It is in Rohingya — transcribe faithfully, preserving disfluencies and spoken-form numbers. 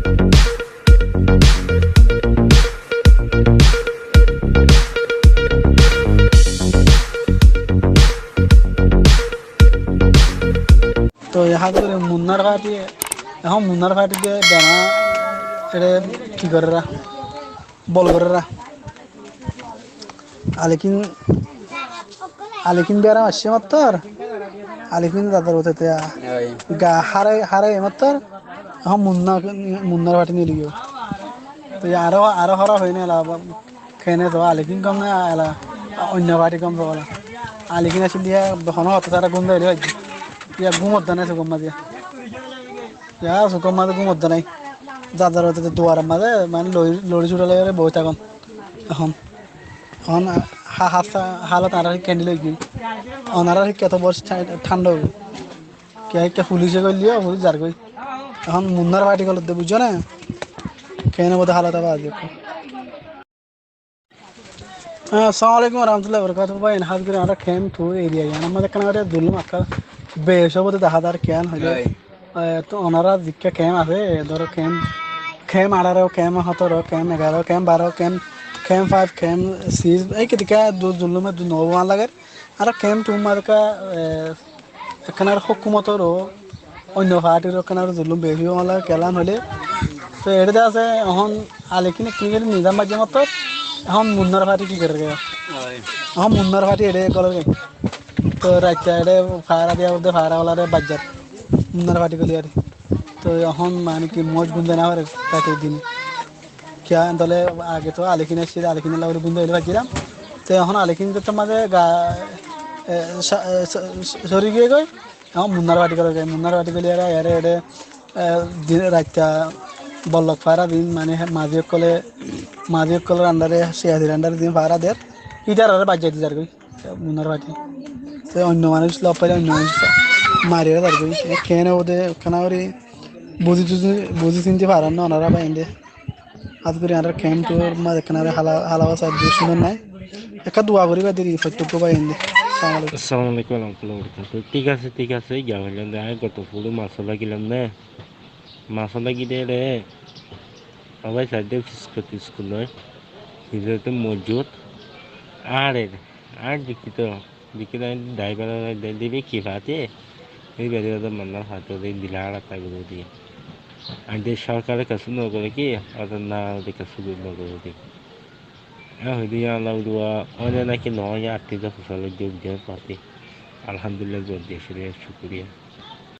Toi ehón Munnar fati, ehón Munnar fati de bena ere ki gorera, bol gorera. Alikin, Alikin bera masse mattor. Alikin dadar bote te ga hare hare mattor. Ehón Munna, Munnar fati niliyo. Toi aro, aro hara hoine la. Kene to Alikin gom na ela, oinno fati gom to ela. Alikin asile diya, hono hotá sara gum dóri hoijje. Diya gum udda nai sukor maze. Ya sukor maze gum udda nai. Zadar ote duar maze, mane lori, lori sura lori boi tákon. Ehón, ehón ha-, ha-, halot añárar kendil óigiyoi. Onarar hikka to bor tha-, thanda óibo. Ke, ke fulice goille, fulic zargoi. Ehón Munnar fati golodde, bujjo na? Kene bode halot abar azi ekku. Assalamu alaikum warahmatullahi wabarakatuh. Bái, en hás gorí añára Camp Two area, iyan amar ekkán gorí zulum akka beci bode dahá zar, kiyán hoile, eh, to onara zikká camp asé, dóro camp, camp añçáro, camp hótoro, camp egaro, camp baró, camp, camp five, camp six, ei kidikká du-, zulum e du no bóan lager. Añára Camp Two mazé ekká, eh, ekkánar hókumotor ó oinno partir ó ekkánar zulum beci ólla kelan hoile. Toi eçé de asé, ehón Alikine ki gorí nizam baijjé mattor, ehón Munnar parti ki gorer goi? Oi. Ehón Munnar parti eçé gorer goi. Toi raitta eçé fara diya, ude fara óla re baijjar. Munnar parti goli are. Toi ehón mane ki mouj gúm de no fare raitor dine. Kiyá dóle age to Alikin aiccé, Alikin lla gúm dóile faijjilam. Te ehón Alikin zettót mazé ga, e, sa-, e, sa-, sori giyé goi, ehón Munnar parti gorer goi, Munnar parti goillé ere, ere, ere, e, din, raitta bollok fara din, mane mazi ókkole, mazi ókkolor andare, siyasir andare din fara der, itarare baijjai di zar goi. Munnar parti. Te oinno manúic lok faile oinno manúic mariyóre zargói. Te kene óde ekkán gorí buzi tuzi, buzi sinti faran na onara bái ende. Hás gorí añárar Camp Two r mazé ekkán gorí hala, hala basa dui cúndor nai. Ekká dua goríba deri fottí bái ende. Assalamu alaikum. Assalamu alaikum warahmatullahi wabarakatuh. Thík asé, thík asé. Giya hoilám de, añí goto fuli mas lagilam de. Mas lagi de re. Abai saide fiskot iskul loi. Fiskot mojjut. Are, ar dikito. Dikito daibar de dibe ki fati. Ei bari oda manna fati de dila ara tai bole di. Ar de sorkare kasu no gore ki, oda na de kasu no gore di. E hoide ya Allah dua, one naki no ya atti de fosol de de fati. Alhamdulillah, zor de shukriya.